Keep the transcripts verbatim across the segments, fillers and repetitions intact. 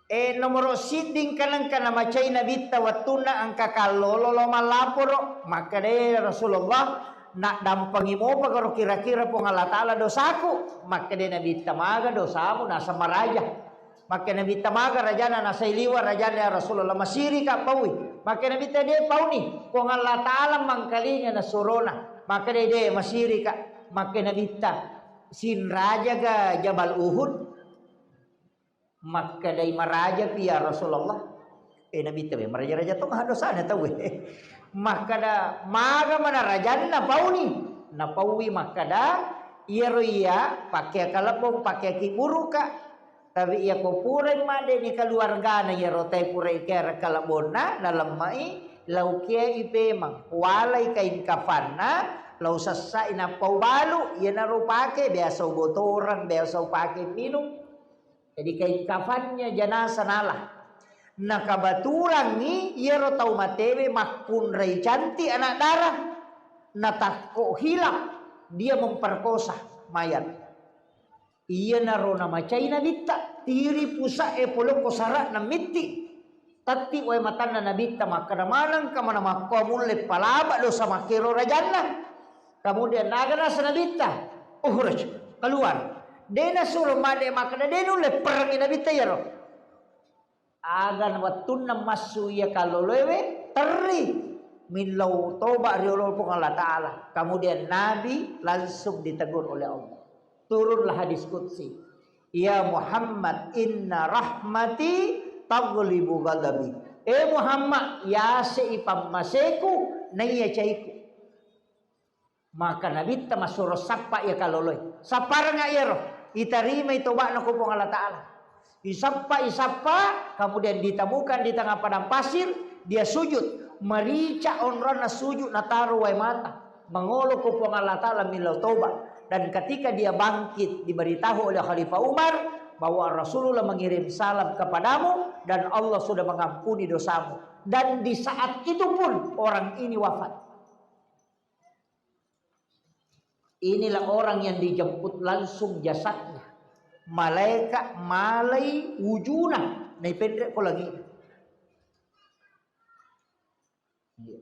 Eh, nomoro sidding kanengka namacai Nabitta wettunna engka kallolo lao mallaporo, makkeda, "Eh, Rasulullah, naddampengi mopa garo kira-kira Puang Allah Ta'ala dosaku?" Makkeda Nabitta, "Maga dosamu, naseng maraja." Makkeda Nabitta, "Maga rajana?" Nasai liwa rajana, "Ya Rasulullah, masirika paui." Makkeda Nabitta, "De pauni, Puang Allah Ta'ala mangkalinga nasurona." Makkeda, "De, masirika." Makkeda Nabitta, "Sinrajaga Jabal Uhud?" Makkedai, "Marajapi ya Rasulullah." Eh, Nabitta, "Maraja-raja tong ha dosana tauwe." Makkeda, "Maga mana rajanna pauni?" Napaui makkeda, "Iyaro iya pakkea kalebbong, pakkea kiburuka. Tapi iya ko purai madde ni keluargana iyaro tai purai kera kalebonna, nalemmai, laukiai pemang, walai kain kafanna, lau sessai nappa ubalu, iyanaro pake, biasa ubotoreng, biasa upake minung." Jadi kain kafannya jenazah nala. Nakabaturangngi iyaro tau matewe makkunrai cantik anak dara. Natakko hilaf, dia memperkosa mayat. Iyanaro namacai Nabitta, tiri pusa'e polokko sara'na mitti. Tatti wae matanna Nabitta, makkeda, "Manengka mana makkoa mulle palaba dosa makkero rajanna?" Kemudian naga nasa Nabitta, "Ukhruj, keluar." De nasuro madde makkeda, de nulle perengngi Nabitta iyaro. Aga wettunna massu iya kalloloewe, terri millau toba riolo Puang Allah Ta'ala. Kemudian Nabi langsung ditegur oleh Allah. Turunlah hadis qudsi. "Ya Muhammad, inna rahmati taghlibu ghadabi." Eh Muhammad, yase i pammaseku, naiya caiku. Maka Nabitta massuro sappa iya kaloloi. Sapparengnga iyaro? Itarimai toba'na ko Puang Allah Ta'ala. Isappa, isappa, kemudian ditemukan di tengah padang pasir, dia sujud. Merica onronna sujud, nataro wae mata. Mangolo ko Puang Allah Ta'ala millau toba. Dan ketika dia bangkit, diberitahu oleh Khalifah Umar bahwa Rasulullah mengirim salam kepadamu dan Allah sudah mengampuni dosamu. Dan di saat itu pun orang ini wafat. Inilah orang yang dijemput langsung jasadnya. Malaikat malai wujuna, naipenre ko lagi. Iya.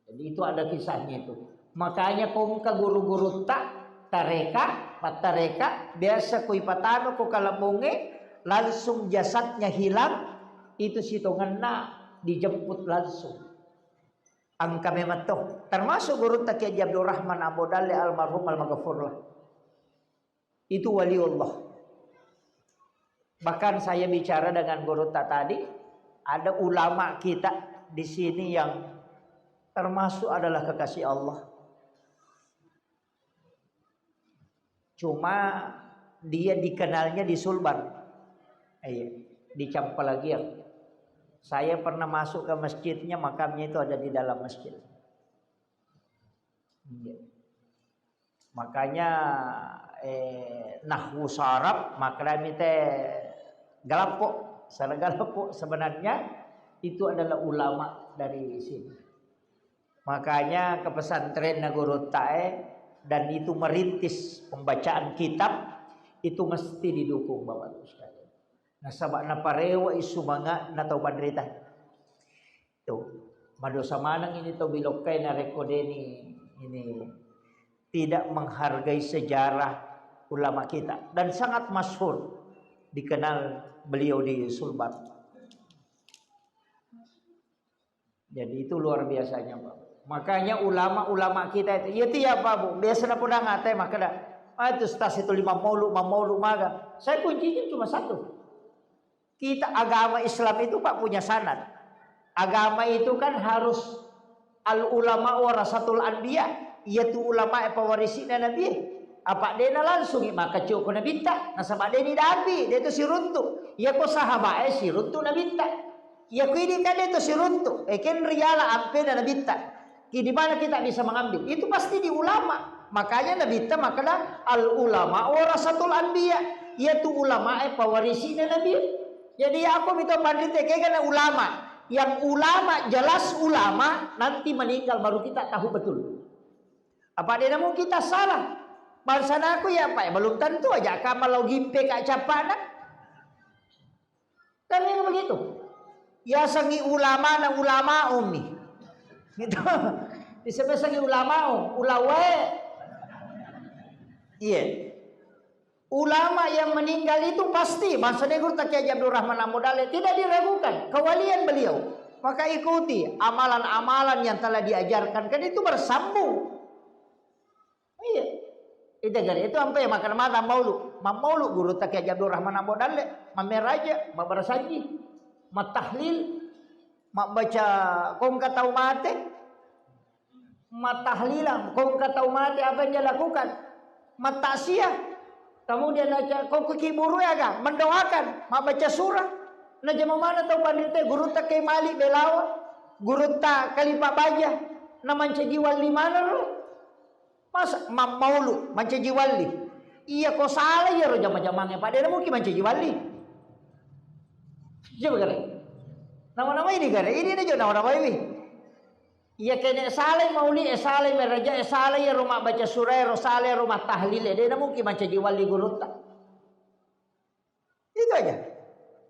Jadi itu ada kisahnya itu. Makanya ko engka guru-gurutta tareka, pattareka, biasa ko ipatama ko kalebbongnge, langsung jasadnya hilang, itu sitongenna dijemput langsung. Engka memang to, termasuk gurutta Kiai Haji Abdul Rahman Ambo Dalle almarhum almaghfurlah. Itu waliullah. Bahkan saya bicara dengan gurutta tadi, ada ulama kita di sini yang termasuk adalah kekasih Allah. Cuma dia dikenalnya di Sulbar. Iya, di Campalagiang. Saya pernah masuk ke masjidnya, makamnya itu ada di dalam masjid. Iya. Makanya, eh, nahwu saraf, maknanya te galappo, salah galappo. Sebenarnya itu adalah ulama dari sini. Makanya ke pesantren Nagorottae dan itu merintis pembacaan kitab itu mesti didukung Bapak Ibu sekalian. Nasaba naparewa sumanga'na tau panrita. Tuh, madosa maneng ini tau Bilokkai narekko deni ini tidak menghargai sejarah ulama kita dan sangat masyhur dikenal beliau di Sulbar. Jadi itu luar biasanya, Pak. Makanya ulama-ulama kita itu, iya tiya, Pak, Bu, biasa na podang atai makkeda, "Ah, itu ustaz itu lima maulu, mammaulu maga." Saya kuncinya cuma satu. Kita agama Islam itu, Pak, punya sanad. Agama itu kan harus al ulama warasatul anbiya, iyatu ulama e pawarisina nabi. Apa dena langsung maka cuko nabitta, nasaba deni dapi, de itu siruntu. Iya ko sahabae siruntu nabitta. Iya ko idi kade to siruntu, eh, ken riala ampena nabitta. Ki di mana kita bisa mengambil? Itu pasti di ulama. Makanya nabitta makkeda al ulama warasatul anbiya. Iyatu ulama e pawarisina nabi. Jadi aku mito panrita kegana ulama. Yang ulama jelas ulama nanti meninggal baru kita tahu betul. Apa dia namu kita salah? Bangsa naku ya Pak, belum tentu aja kamu lo gimpe kak capana. Kan ini Gitu. Yasengngi ulama na ulama ummi. Gitu. Disebut sengngi ulama, ulawae. Iya. Ulama yang meninggal itu pasti, bangsa Negeri Taki Haji Abdul Rahman Ambo Dalle, tidak diragukan kewalian beliau. Maka ikuti amalan-amalan yang telah diajarkan, kan itu bersambung. Iya. Itu gare, itu ampe makkeda mata maulu. Mammaulu guru Taki Haji Abdul Rahman Ambo Dalle, mammeraja, mabbarasanji, mattahlil, mabbaca kongka tau mate, mattahlilang, kongka tau mate apa yang dia lakukan? Mattaksiah. Kemudian naca kongka kiburu ya ga, mendoakan, mabbaca surah. Najama mana tau panrita, gurutta Kiai Malik Belawa, gurutta Khalifah Baja, na mancaji wali mana ro? Masa mammaulu mancaji wali? Iya ko sala iyaro jama-jamangnge, Pak, de' namuki mancaji wali. Coba gare. Nama-nama ini gare, ini najo nama-nama ini. Iya kene salai mauli, e salai meraja, e salai iyaro mabbaca surah, ero salai ero mattahlil, e de' namuki mancaji wali gurutta. Itu aja.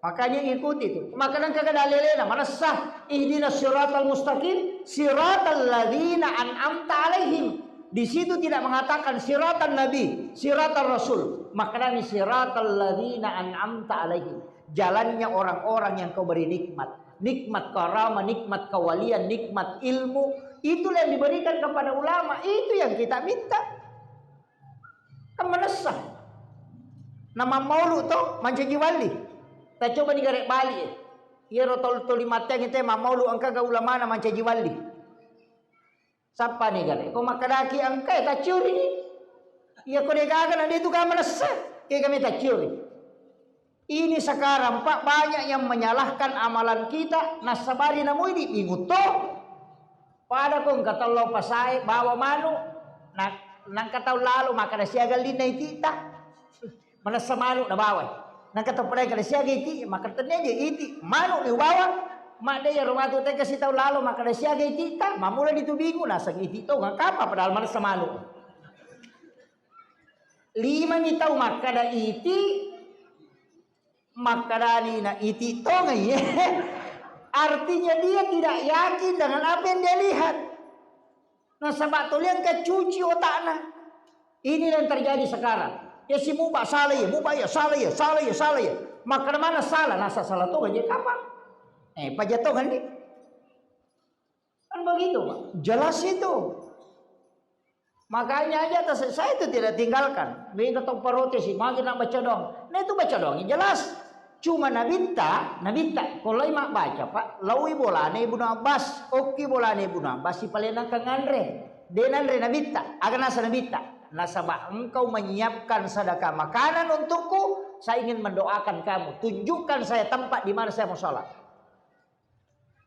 Makanya ikuti itu. Maka nengka ke dalilena, manessa, ihdinas siratal mustaqim, siratal ladzina an'amta alaihim. Di situ tidak mengatakan siratal nabi, siratal rasul. Maknanya siratal ladzina an'amta alaihim. Jalannya orang-orang yang kau beri nikmat. Nikmat karama, nikmat kewalian, nikmat ilmu. Itulah yang diberikan kepada ulama. Itu yang kita minta. Kan manessa. Na mammaulu to mancaji wali. Tacoba ni gare bali. Iyaro tol toli matteang te mammaulu engka ga ulamana mancaji wali. Sappa ni gare? Ko makkedaki engka e tacciori ni. Iya ko de gaga na de tu ga manessa. Ke kami tacciori. Ini sekarang, Pak, banyak yang menyalahkan amalan kita, nassabari namui di bingung to. Pada ko engka tau lao pasae bawa manu, na-, nangka tau lalo makkeda siaga linna iti'ta. Manessa manu nabawai. Nangka tau pada kada siaga iti, makkeda tennia je iti, manu ni ubawa. Madde ya rumah tu tega si tau lalo makkeda siaga iti'ta, mamula di tu bingung naseng iti to ngakapa padahal manessa manu. Lima mi tau makkeda iti, makkedani na iti tongai. Artinya dia tidak yakin dengan apa yang dia lihat. Nasaba toliang kecuci otakna. Ini yang terjadi sekarang. Ya si muba salah ya, muba ya salah ya, salah ya, salah ya. Makkeda mana salah, nasa salah tongai je kapang. Eh, paja tongai ni. Kan begitu, Pak. Jelas itu. Makanya aja atas saya itu tidak tinggalkan. Mega tau protes, magi nak baca doang. Nah itu baca doang jelas. Cuma nabitta, nabitta, ko lai mabbaca, Pak, laui bolana Ibnu Abbas, okki bolana Ibnu Abbas, si palenang kang anre. De nanre nabitta, aga nasa nabitta. Nasaba engkau menyiapkan sedekah makanan untukku, saya ingin mendoakan kamu. Tunjukkan saya tempat di mana saya mau sholat.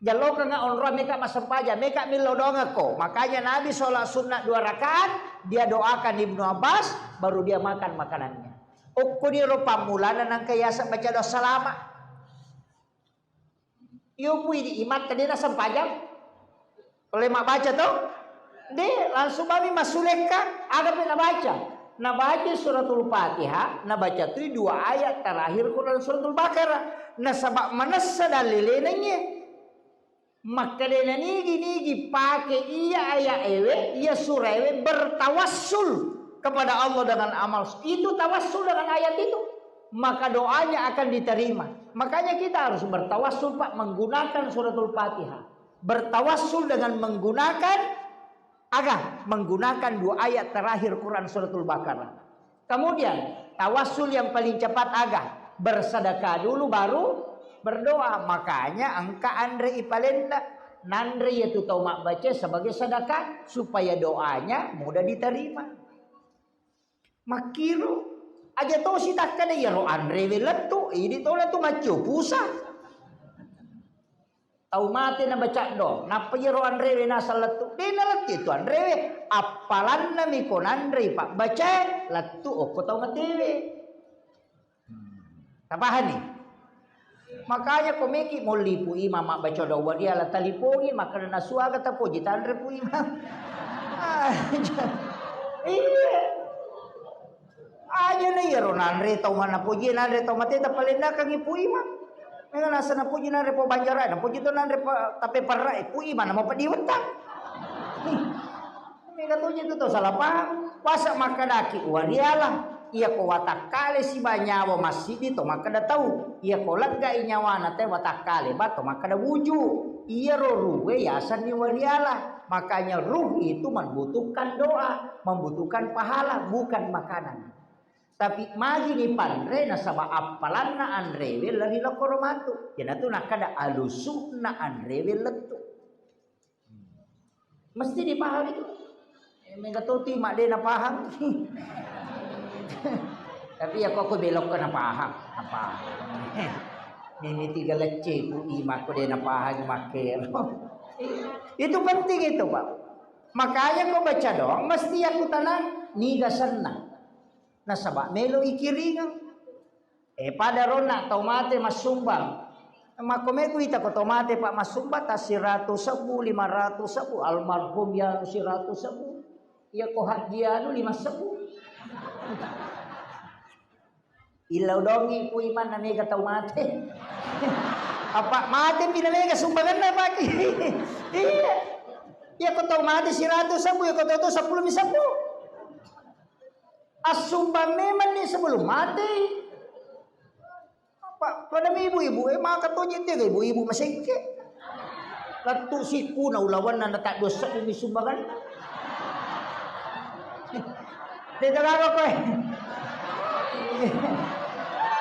Jallokanga onroang meka massempajang, meka millau doangekko. Makanya Nabi sholat sunnah dua rakaat, dia doakan Ibnu Abbas, baru dia makan makanannya. Okkoniro pammulana nangka yaseng baca doa salama. Iyo pui di imatta de nasempajang. Oleh mabbaca to? De, langsung mami massulekka, aga pe nabaca? Nabaca suratul Fatihah, nabaca tui dua ayat terakhir Quran suratul Baqarah. Nasaba manessa dalilena ngie. Makkedena nigi-nigi pake iya ayat ewe, iya surah ewe bertawassul kepada Allah dengan amal. Itu tawassul dengan ayat itu. Maka doanya akan diterima. Makanya kita harus bertawassul, Pak, menggunakan suratul Fatihah. Bertawassul dengan menggunakan aga? Menggunakan dua ayat terakhir Quran suratul Baqarah. Kemudian, tawassul yang paling cepat aga? Bersedekah dulu baru berdoa. Makanya engka anre ipalenna. Nanre yatu tau mabbaca sebagai sedekah supaya doanya mudah diterima. Makkiro aja tosi takkeda iyaro anrewe lettu, idi tona tu maccio pusa. Tau mate nabaca do, nappa iyaro anrewe naseng lettu, de nalettu itu anrewe. Appalanna miko nanrei pabbacae lettu okko tau matewe. Tapahani? Makanya ko meki molli Pu Imam mabbaca doa dia la talipongi, makkeda nasuaga tapoji tanre Pu Imam. Aja. Iya. Aja na iyaro nanre tau mana poji nanre tau mate tapalennakang Pu Imam. Nasa napuji nanre po banjara, napuji to nanre po tape perra, eh, pui mana mau pedi wetang. Mega tuji tu to salah paham. Wasa makkadaki wariala, iya ko watakkale siba nyawa massidi to makkada tau, iya ko leggai nyawana te watakkale ba to makkada wuju. Iya ro ruwe yasanni wariala. Makanya ruh itu membutuhkan doa, membutuhkan pahala, bukan makanan. Tapi magini panre nasaba appalanna anrewe lari lokoro matu. Iyanatu nakkada alusu'na anrewe lettu. Mesti dipahami tu. Eh, mega toti mak de napahang. Tapi ya kok belok ke napahang, napahang. Ini tiga lecce ku imak de napahang makkero. Itu penting itu, Pak. Makanya kau baca doang mesti aku tanang niga senna. Nasaba melo ikiringeng. Eh, pada ronna tau mate massumbang. Makko me kuita ko tau mate, Pak, massumbang ta siratu sebbu, lima ratu sebbu, almarhum yanu siratu sebbu. Iya ko haji anu lima sebbu. Illau dongi ku imanna mega tau mate. Apa mate pina mega sumbanganna, Pak? Iya. Iya ko tau mate siratu sebbu, iya ko tau seppulo mi sebbu. Assumbang memang ni sebelum mati. Apa pada ibu-ibu, eh, maka tonye tega ibu-ibu masengke. Lettu sikku na ulawanna na tak dosa bumi sumbangan. Tega apa kowe?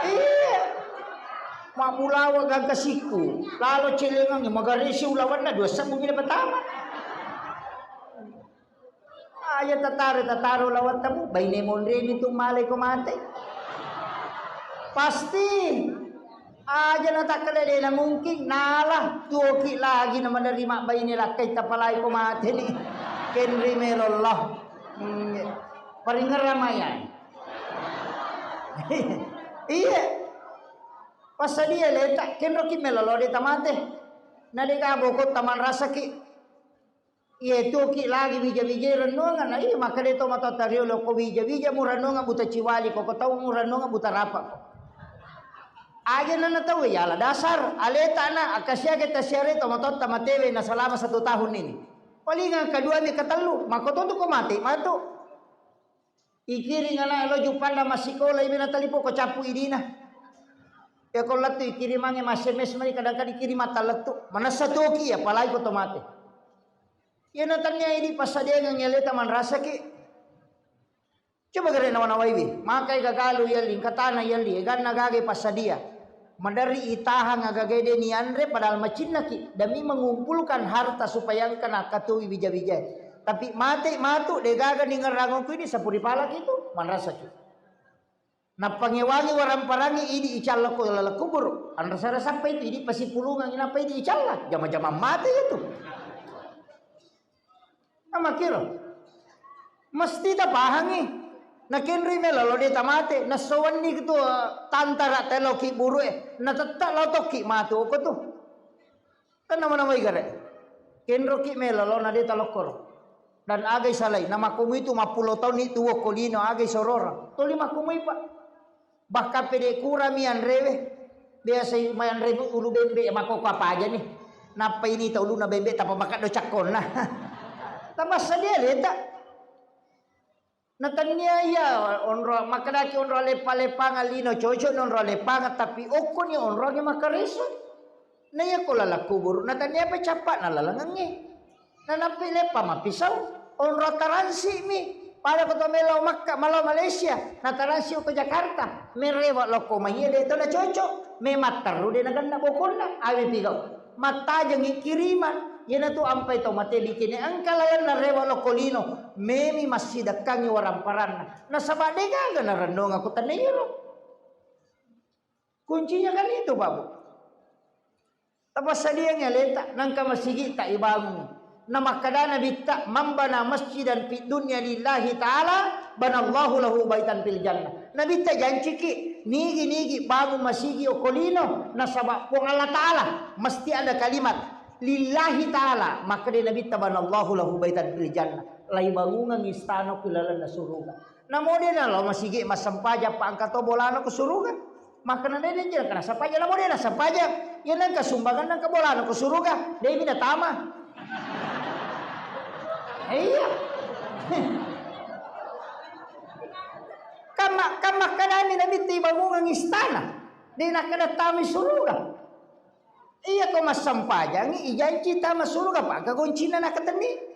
Iya. Mamulawa gaga sikku. Lalo celengang magarisi ulawanna dosa bumi na pertama. Aja tataro, tataro lawattamu, baine monreni tu malai ko mate. Pasti. Aja natakkeda de na mungkin, nala tuoki lagi na menerima baine lakkai tapalai ko mate ni. Kenri melollah. Hmm. Paringerang maya. Iya. Passadia leta, kenroki melolo de tamate. Na de gabo ko taman rasaki. Iye tuki lagi wija-wijai rennuangeng, na iya makkeda to matotta riolo ko wija-wija mu rennuangeng buta ciwali ko, ko tau mu rennuangeng buta rapa ko. Aja nana tau ya ala dasar, aleta na, akkasiake tasiare to matotta matewe na selama satu tahun ini. Palingan kedua mi ketellu, makko to tu ko mate matu. Ikiring ana'e lo juppanda massikola, ibe natalipo ko cappu idina. Ya ko lettu ikirimangnge ma S M S mani kadang-kadang ikiring mattalettu. Manessa toki ya, apalagi ko to mate. Iya na tannia idi passadiangengngi aleta manrasaki. Coba gare nawa-nawaiwi, makai gagalu yelli, engka tana yelli, eganna gaga passadia. Maderri itahang agaga de nianre padahal macinnaki demi mengumpulkan harta supaya engka nakkatui wija-wijae. Tapi mate matu de gaga ningerrangku ini sapuri palaki tu manrasaki. Nappangewangi waramparangi idi icalla ko laleng kubur. Anrasa-rasa apa itu idi pasipulungang, inapa idi icalla? Jama-jama mate itu. Namakiro. Mesti tapahangi. Nakenroi melolo de tamate. Nassowanni tu, eh, tantara telo ki buru e. Natetta lao tokki matu ko tu. Kan nama-namai gare. Kenroki melolo na de talokkoro. Dan agai salai. Namakkomu itu mappulo taunni tuwo ko lino agai sorora. Toli makkomui, Pak. Bahkan pede kurami anrewe, biasa mai anre ulu bembe, makoko apa aja nih. Nappa ini tau uluna bembe tapa makaddo cakkonna. Tapa sadia leta. Natannia iya onro, makkedaki onro leppa-leppangeng lino cocok na onro leppangang, tapi okkoni onronge makareso. Na iya ko laleng kuburu, natannia apa cappa'na lalengengnge. Nanappi leppa mappisau, onro taransi'mi. Pada ko to melo Makka, malo Malaysia, nataransi ko Jakarta. Merewa lokko maiya de to na cocok. Memang terru de nagenna bokonna, awi pigau. Mattajengi kiriman, iyanatu ampai to mate bikini engka layanna rewa lokko lino. Memi massidekkangi waramparanna. Nasaba de gaga narennonga ko tanne iyaro. Kuncinya kan itu, Pak Bu. Tapassadiangngi aleta, nangka masigi ta ibangun. Namakkada Nabitta, "Man bana masjidan fid dunya lillahi ta'ala, banallahu lahu baitan fil jannah." Nabitta janciki, nigi-nigi bangun masigi okko lino, nasaba Puang Allah Ta'ala, mesti ada kalimat, "Lillahi ta'ala." Makkeda Nabitta, "Banallahu lahu baitan fil jannah." Laibangungang istana ku lalenna suruga. Namo de nalo masigi massempajang pa engka to bolana ku suruga. Makkeda de' nengka nasampajang, lamo de' nasampajang. Iya nengka sumbangan nengka bolana ko suruga, de' mi natama. Iya. Kamma, kamma kadani Nabitta ibangungang istana. De' nakkeda tama suruga. Iya ko massampajangi ijanci tama suruga, paka goncinna nakatenni.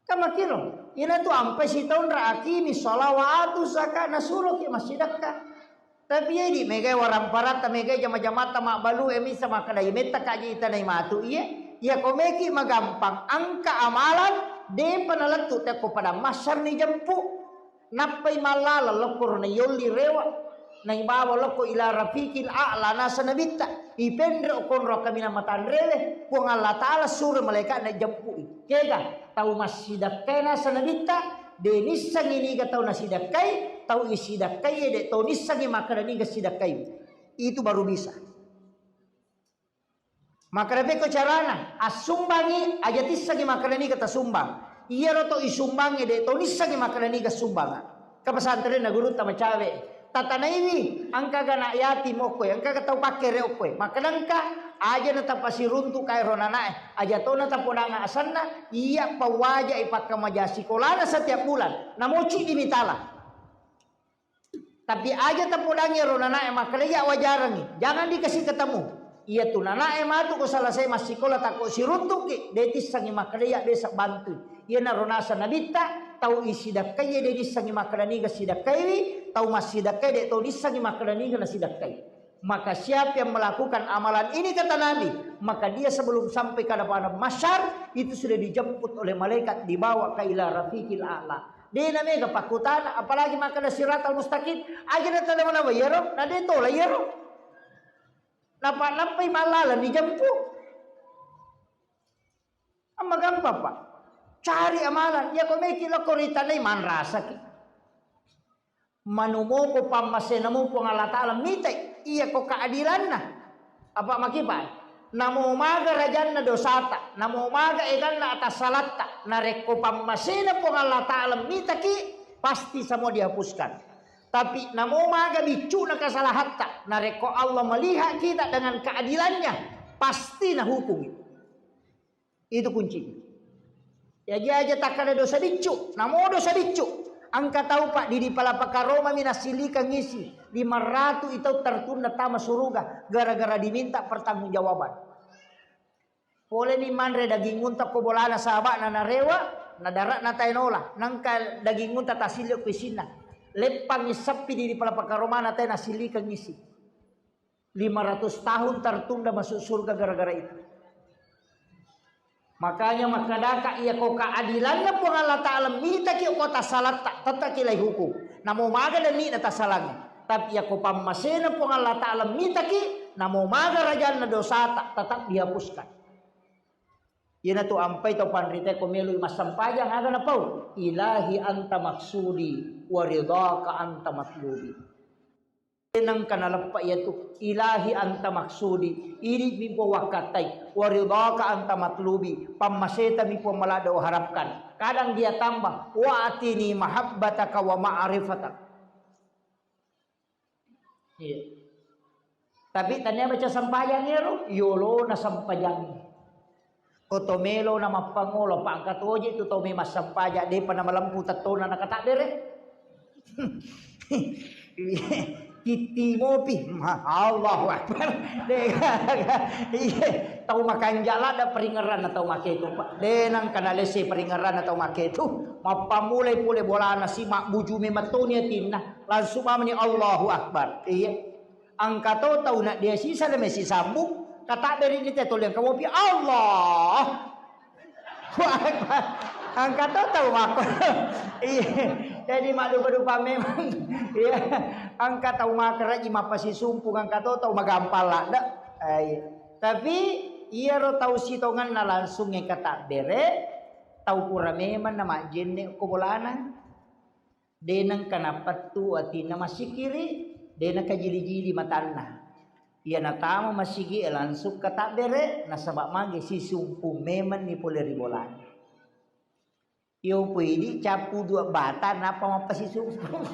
Kamakiro, inatu ampai sitaung ra aqimi sholata wa atu zakat, nasuroki massidakka. Tapi iya idi megai waramparatta, megai jama-jamatta mabbalu e misa makkeda iya metta kaji itanai matu iye. Iya ko meki magampang angka amalan, depa nalettu tekko padang mahsyar ni jempu. Nappai mallala lokko ro naiyolli rewa, naibawa lokko ila rafiqil a'la nasa Nabitta, ipenre okkonro kaminang matanrewe, Puang Allah Ta'ala suro malaika'na jempui. Kega, tau massidakkai nasa Nabitta, de nissengi niga tau nasidakkai, tau isidakkai de tau nissengi makkeda niga sidakkai. Itu baru bisa. Makkeda pekko carana, assumbangi aja tissengi makkeda niga tasumbang. Iyaro to isumbangi de to nissengi makkeda niga sumbanga. Ke pesantrenna gurutta macawe. Tatanaiwi, engkaga anak yatim okkoe, engkaga tau pakkere okkoe. Makkeda engka, aja natapasiruntu kaero nanae, aja to natapodanga asenna, iya pawajai pakkamaja sikolana setiap bulan. Namoci dimitala. Tapi aja tapodangi ro nanae makkeda iya wajarangi, jangan dikasih ketemu. Iya tu nanae matu ko selesai massikola takko siruntuki, de tissengi makkeda iya besa bantu. Iyanaro nasa Nabitta, tau isidakkai de nissengi makkeda niga sidakkaiwi, tau massidakkai de tau nissengi makkeda niga nasidakkai. Maka siapa yang melakukan amalan ini kata Nabi, maka dia sebelum sampai ke padang mahsyar itu sudah dijemput oleh malaikat dibawa ke ila rafiqil a'la. Dena mega pakkutana, apalagi makkeda siratal mustaqim, aja na tadamana iyaro, na de tola iyaro. Napa nappai malala ni jempu. Amma gampang, Pak. Cari amalan, ya ko meki lokko ritanai manrasaki. Manumoko pammasena mu Puang Allah Ta'ala mitai, iya ko keadilanna. Apa makipa? Namo maga rajanna dosata, namo maga eganna atassalatta, narekko pammasena Puang Allah Ta'ala mitaki, pasti semua dihapuskan. Tapi namo maga biccu'na kesalahatta, narekko Allah melihat kita dengan keadilannya, pasti nahukum. Itu kunci. Jaji aja takkada dosa biccu, namo dosa biccu. Engka tau, Pak, di, di Palapa Karomami nassilikang isi, lima ratu i tau tertunda tama suruga gara-gara diminta pertanggungjawaban. Poleni manre daging unta ko bolana sahaba'na narewa, nadara'na tae nola, nangka daging unta tasilli ko isinna. Leppangi seppi di, di Palapa Karomana tae nassilikang isi. Lima ratus tahun tertunda masuk surga gara-gara itu. Makanya makkadaka iya ko keadilanna Puang Allah Ta'ala mitaki ko tasalatta, tettaki lai hukum. Namo maga demi na tasalangi. Tapi iya ko pammasena Puang Allah Ta'ala mitaki, namo maga rajanna dosata, tetap dihapuskan. Iyanatu ampai tau panrita ko meloi massempajang aga napau, "Ilahi anta maksudi wa ridhaka anta matlubi." Nengka naleppa iyatu, "Ilahi anta maksudi, idi mi Puang wakkattai, wa ridhaka anta matlubi, pammaseta mi Puang maladde uharapkan." Kadang dia tambah, "Wa atini mahabbataka wa ma'rifatak." Iya. Tapi tania baca sempajang ero, yolo na sempajang. Ko to melo na mappangolo, pangka toje tu to me massempajang, depa na malempu tettona na katabbere. Kitti mopi, ma-, Allahu Akbar. De, iya, tau makanja ladda peringeranna tau maketu, Pak. De nangka nalesse peringeranna tau maketu. Mappamulai pole bolana si mabbuju memettoni atinna. Langsung mamani Allahu Akbar. Iya. Engka to tau na dia sisa de messi sambung, katabberi ni te toleng kamopi Allah. Wah, engka to tau mako. Iya. Jadi maddupa-dupa memang. Iya. Engka tau makaraji mappasisumpung, engka to tau magampang ladde. Eh, iya. Tapi iyaro tau sitongenna langsung e katabbere, tau pura memang na majjenne ko bolana. De nengka napettu atinna massikiri, de nakajili-jili matanna. Iya natama masigi e langsung katabbere, nasaba magi sisumpung memenni pole ri bolana. Iyo poidi cappu dua bata nappa mappasisumpung.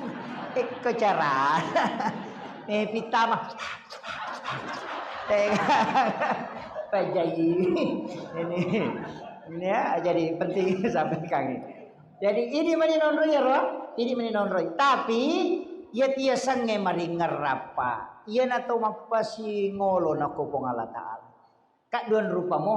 Ekko carana. Eh, pitama. Eh, pajai. Ini, ini ya, jadi penting sampai kami. Jadi, ini mani nonroi ya, Ro? Ini mani nonroi. Tapi, ya tiasangnge maringerrapa. Iya na to mappasi ngolo nako Puang Allah Ta'ala. Kadduan rupamo,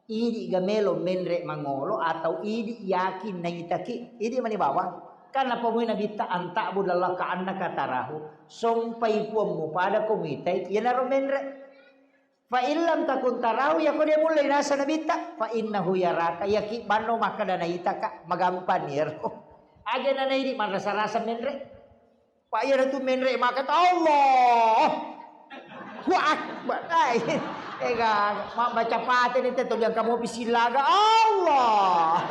idi ga melo menre mangolo atau idi yakin naitaki, idi mani bawang. Kan napamui Nabitta, "Anta'budallaha ka'annaka tarahu." Sompai puammu pada ko muitai, iyanaro menre. "Fa illam takun tarahu," yako de mulle nasa Nabitta, "fa innahu yaraka," yaki banno makkeda naitaka, magampang yero. Aja nanaidi marasa-rasa menre. Pak, iya tu menre maka Allah. Wa akbar. Ai, ega ma-, baca pate ni te to yang kamu pisilaga Allah.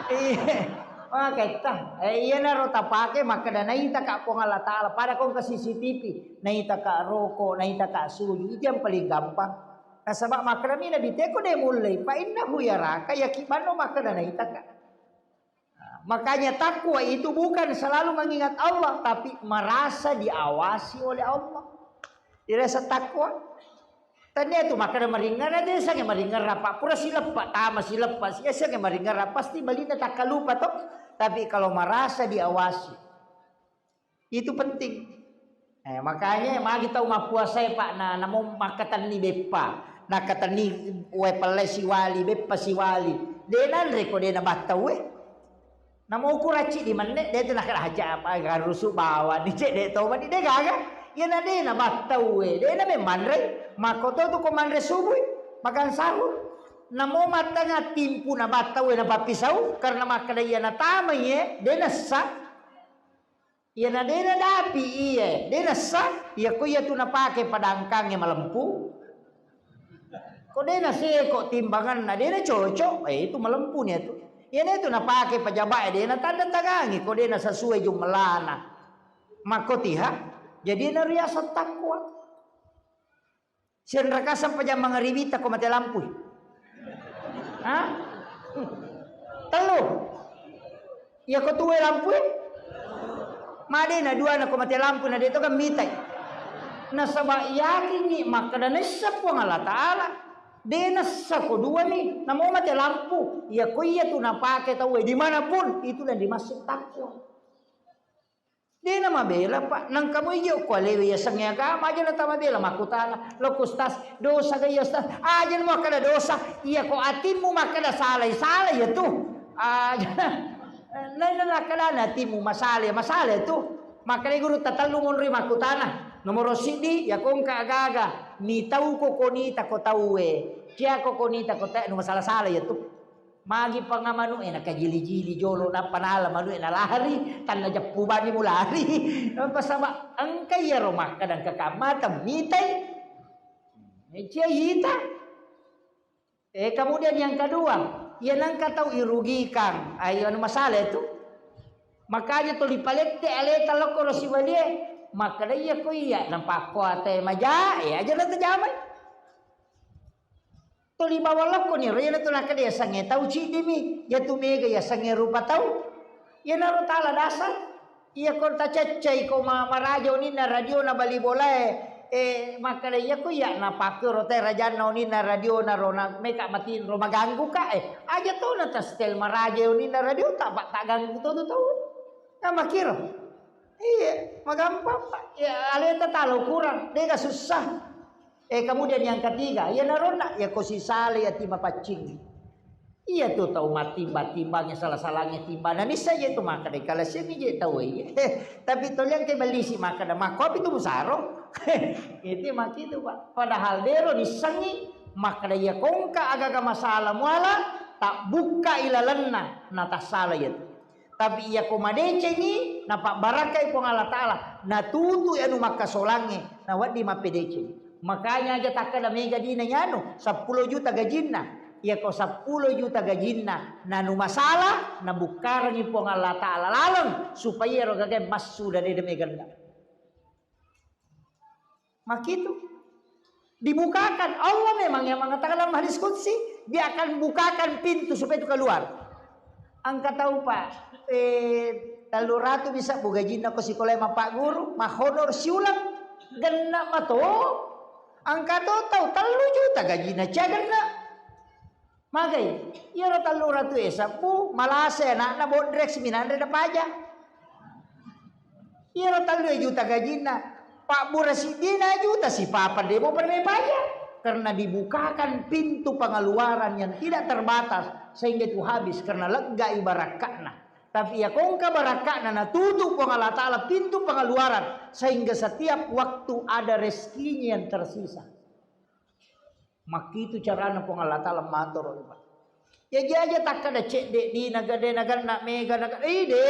Iya. Maketta. Eh, iya naro tapake makkeda naitaka Puang Allah Ta'ala. Pada kong ke C C T V, naitaka roko, naitaka suju. Itu yang paling gampang. Nasaba makkeda mi Nabi teko de mullei. Fa innahu yaraka, yaki banno makkeda naitaka. Nah, makanya takwa itu bukan selalu mengingat Allah, tapi merasa diawasi oleh Allah. Dirasa takwa. Tania tu makkeda maringerra, de sange maringerra, Pak. Pura sileppa, tama sileppa, sia sange maringerra, pasti balinna takkalupa to. Tapi kalau merasa diawasi, itu penting. Eh, makanya magi tau mappuasae, Pak, na, namo makkatenni beppa, nakkatenni wae pelle siwali, beppa siwali. De nanre ko de nabattau e. Namo ukuracci di menne, de tu nakkeda aja apa garusu bawang ni cek de to mani de gaga. Iya na de nabattau e, de na memmanre. Makko to tu ko manre subui, makan sahur. Namo mattenga timpu nabattau e napappisau, karena makkeda iya natamai e, de nessa. Iyana dena dapi iye, dena sah, iya ko iya tu napake padangkangnge malempu. Ko dena seko timbanganna, dena cocok, eh, itu malempu ni tu. Iyana itu napake pejabat, dena tanda tangangi, ko dena sesuai jumlahna. Makko tiha, jadi na riaseng takwa. Sianrakasang pajang mangaribita ko mate lampui. Ha? Tellu. Iya ko tuwe lampui. Madena dua na ko mate lampui na deto kan mitai. Nasaba yakinni makkeda nessa Puang Allah Ta'ala. De nessa ko dua ni. Namo mate lampu. Iya ko iya tu napake tau e dimanapun. Itulah dimaksud takwa. Dena mabela, Pak. Nangka mo iyo ko alewe yasengnge agama, aja na tamabela makkutana. Lo ku Ustaz, dosa ga iya Ustaz? Aja na makkeda dosa. Iya ko atimmu makkeda salai, salai ya tu. Aja na. Nai na makkeda na atimmu masalai, masalai tu. Makkeda guru tatellu monri makkutana. Nomoro siddi, ya ko engka agaga. Mitau ko konita ko tauwe. Cia ko konita ko tauwe, nu masala-sala ya tu. Magi pangamanu e nakajili-jili jolo, nappa nala manu e nalari, tanna jeppu bani mulari. Pasaba engka iyaro makkeda engka kamma temmitai. Cia ita. Eh, kemudian yang kedua, iya nengka tau irugikan, ayo anu masalah itu. Makanya tuli palette aleta lokko ro sibalie, makkeda iya ko iya, nampa ko ate maja, eh, aja na tajamai. Tuli bawang lokko ni ro, iyana tu nakkeda yasengnge tau ciddimi, iya tu mega yasengnge rupa tau. Iyanaro tala dasar. Iya ko taceccai ko ma-, maraja uninna radio na bali bolae, eh, makkeda iya ko iya napake ro te rajanna uninna radio na ro na meka matinro maganggu ka, eh, aja to na ta setel maraja uninna radio ta, ta ganggu to tu tau. Nah, makiro. Iya, magampang, Pak. Ya, aleta talo kurang, dega susah. Eh, kemudian yang ketiga, iya naronna, ya ko sisale ya tima paccing. Iya tu tau mattimba-timbangnge, sala-salangnge timba. Na nissa je tu makkeda kala sini je tau iya. Tapi toliang ke bellisi makkeda makkopi tu musaro. Itu makitu, Pak. Padahal dero nissengi makkeda iya kongka agaga masalah muala tak bukka ilalenna na tassala iya tu. Tapi iya ko madecengi, napabbarakkai Puang Allah Ta'ala, natutu anu makkasolangnge, nawedding mappedeceng. Makanya aja takkeda mega dina yanu, seppulo juta gajinna. Iya ko seppulo juta gajinna, nanu masalah, nabukkarengi Puang Allah Ta'ala laleng, supaya ero gagae massu dade meganna. Makitu. Dibukakan. Allah memang yang mengatakan dalam hadis qudsi, Dia akan bukakan pintu supaya itu keluar. Engka tau, Pak, eh, tellu ratu bisa bu gajinna ko sikola mappaguru, mahonor siulang. Genna mato, engka to tau tellu juta gajina, cia genna. Magai, iyaro tellu ratu e sebbu, malasa anakna bodrek siminanre na paja. Iyaro tellu juta gajinna, pabbura siddina juta sipapa demo pernah paja. Karena dibukakan pintu pengeluaran yang tidak terbatas sehingga itu habis karena lega ibarakka'na. Tapi ya kongka barakka'na natutup Puang Allah Ta'ala pintu pengeluaran sehingga setiap waktu ada rezekinya yang tersisa. Makkitu carana Puang Allah Ta'ala matoro, Pak. Ya jaja takkada cedde di naga de naga na mega naga, ih, de,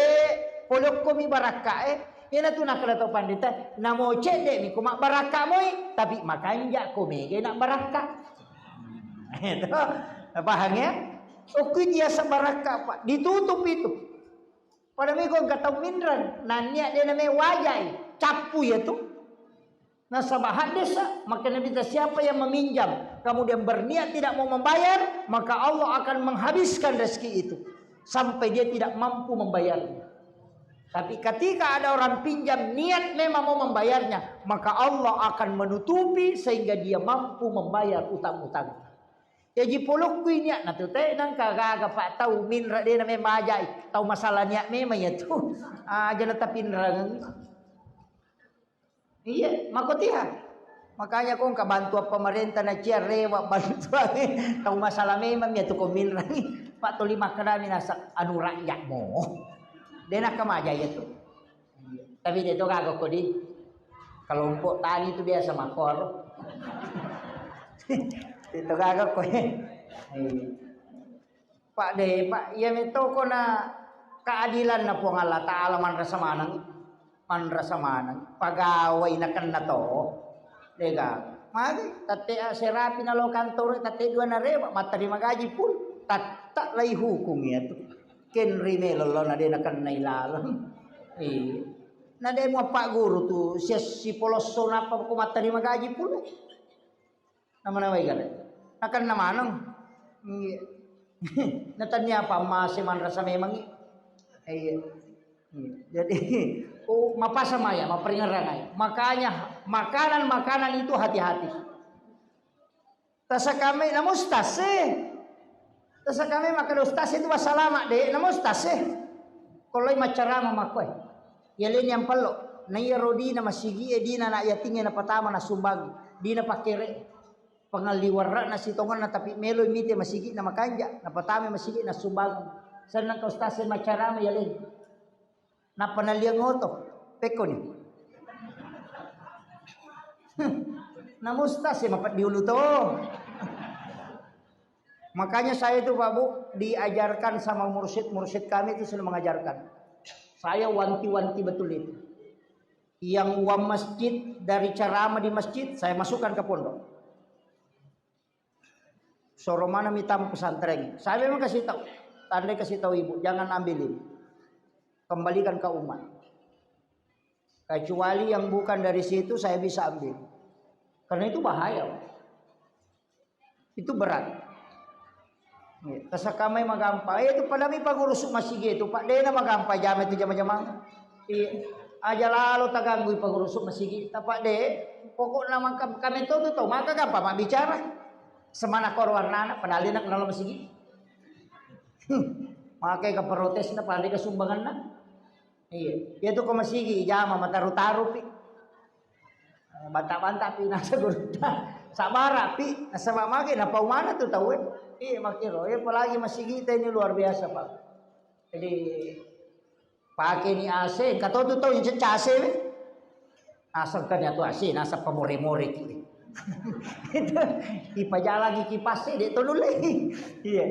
polokko mi barakka, eh. Iyana tu nakkada tau pandita, namo cedde mi ko mabbarakka moi, tapi makanja ko mega na barakka. Itu, paham ya? Okko dia sebarakka, Pak. Ditutup itu. Pada miko engka tau minreng, nania de name wajai, cappu ya tu. Nasaba haddesa, maka Nabi kata, siapa yang meminjam, kemudian berniat tidak mau membayar, maka Allah akan menghabiskan rezeki itu sampai dia tidak mampu membayarnya. Tapi ketika ada orang pinjam niat memang mau membayarnya, maka Allah akan menutupi sehingga dia mampu membayar utang-utang. Jadi polokku ini, nah tu te nangka gaga pak tau minra de name majai, tau masalah niat memang ya tu. Aja na tapinrang. Iya, makotiha. Makanya ko engka bantuan pemerintah na cia rewa bantuan. Tau masalah memang ya tu ko minrangi. Pak tuli makkedami nasa anu rakyat mo. De nakka maja ya tu. Tapi de to gaga ko di kelompok tani tu biasa makor. De to gaga ko. Iya. Pak de, Pak, iya metto ko na keadilan na Puang Allah Ta'ala manrasa maneng, manrasa maneng, pagawai na kenna to, dega, magi, tette serapi na lo kantoro, tette dua na rewa, matterima gaji pun, tatta lai hukum iya tu, kenri melo lo na de na kenna ilaleng, iya, na de mua Pak Guru tu, sia sipolosso napa ko matterima gaji pun. Nama-namai gare. Nakenna maneng. Iya. Natannia apa mase manrasa memangi. Iya. Iya. Jadi, oh, mapasa maya, maperingerang aja. Makanya makanan-makanan itu hati-hati. Tasakame namu ustaz sih. Tasakame makkeda ustaz itu wassalama de, namu ustaz sih. Koloi maccarama makkoe. Yaleni yang pello. Na iya rodina masigi e dina na yatinge na patama na sumbang. Dina pakkere. Pengalli warra'na sitongenna tapi meloi mite masigi'na makanja, napatamai masigi'na sumbangeng. Senneng ka ustaz e maccarama yaleng. Nappa nalliang oto, pekkoni. Namu ustaz e mapeddi ulu to. Makanya saya itu Pak Bu diajarkan sama mursyid-mursyid kami itu selalu mengajarkan. Saya wanti-wanti betul itu. Yang uang masjid dari ceramah di masjid saya masukkan ke pondok. Soro mana mita pesantren. Saya memang kasih tahu. Tandai kasih tahu ibu, jangan ambilin. Kembalikan ke umat. Kecuali yang bukan dari situ saya bisa ambil. Karena itu bahaya. Itu berat. Iya, tasakamai magampang. Eh, itu pada mi pagurusu masigi itu, Pak. Dena magampang jama itu jama-jama. Iya. Aja lalo taganggui pagurusu masigi. Tapak de, pokokna maka kami tuh tuh maka gampang mak bicara. Semana koro warnana, padahal dia nak kenal masigi. Makai ke protes na, padahal ke sumbangan na. Iya, iya tu ko masigi jama mataru-taru pi. Eh, banta-banta pi nasa gurutta. Sabara pi, nasaba mage napaumana tu tau e. Iya, makiro. Iya, apalagi masigi kita ini luar biasa, Pak. Jadi pakai ni A C, kata tu tau yang cecah A C we. Asal kan ya tu A C, nasa pamore-more ki. Itu ipajalangi kipas e, dek tonu le. Iya.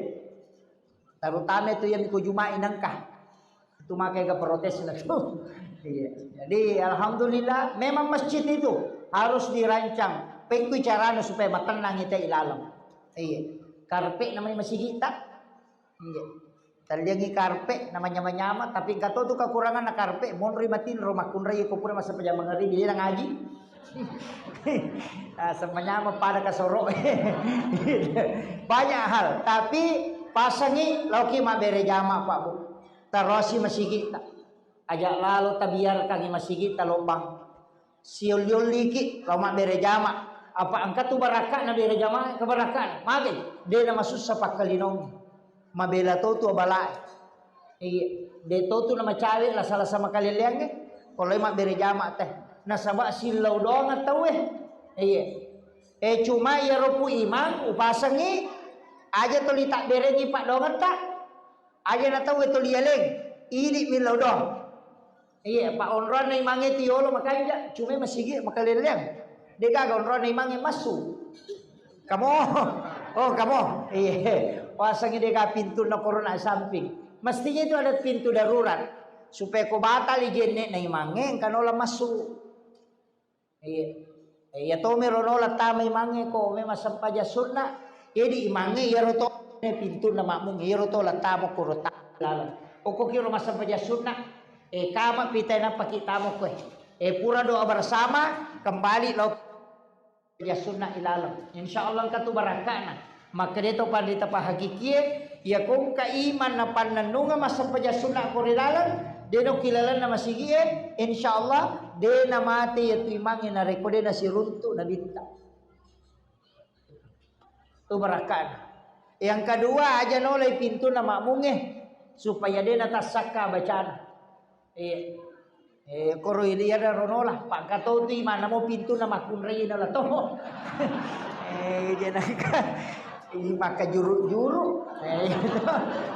Terutama itu yang ku Jumat nengka. Itu makanya ke protes na tu. Iya. Jadi alhamdulillah memang masjid itu harus dirancang. Pekku caranya supaya matenang kita ilalem. Iya. Karpet namanya masih kita. Iya. Taliangi karpet namanya nyama tapi gato tu kekurangan na karpet monri matinro makunrai ko pura masa pejamang hari dia ngaji. Ah, semuanya pada kasoro. Banyak hal, tapi pasangi loki mabere jama Pak Bu. Tarosi masigi ta. Aja lalo tabiarkan masigi ta lobang. Siolli-olliki lao mabbere jama. Apa engka tu barakka'na bere jama, kebarakka'na. Mage, de namasussa pakkalinong. Mabela to tu abalae. Iya, de to tu namacawe lasa-lasa makaleleangnge. Ko lao mabbere jama teh. Nasaba sillau doang tauwe. Iya. Eh, cuma iyaro ku imang upasengi aja toli tabberengi paddoangetta. Aja na tauwe toli yaleng. Idi millau doang. Iya, pa onroanna imangnge tu yolo makanja, cuma masigi makaleleang. De gaga onroanna imangnge massu. Kamo. Oh, kamo. Iya. Wasangi de ga pintunna korona samping. Mestinya itu ada pintu darurat supaya ko batali jenne na imangnge engka nola massu. Iya. Eh, iya tomiro nola tama imangnge ko memang sempajang sunna. Jadi imangnge iyaro to pintunna makmung, iyaro to la tama kuro ta-, laleng. Okko kiro massempajang sunna. Eh, kama pitai nappa ki tama koe. Eh, pura doa bersama, kembali lo sempajang sunna ilaleng. Insya Allah engka tu barakka'na. Makkeda to panrita pahakikie, iya ko engka iman na pannennungeng massempajang sunna ko ri laleng, de no ki lalenna masigie, insya Allah de na mate iya tu imangnge narekko de nasiruntu nabitta. Tu barakka'na. Yang kedua, aja nolai pintunna makmungnge supaya de na tassakka bacana. Iya. Eh, koro iyaro nola, pakatotui manamo pintunna makkunrai nola to. Eh, jenaka. Ini maka juru-juru. Eh,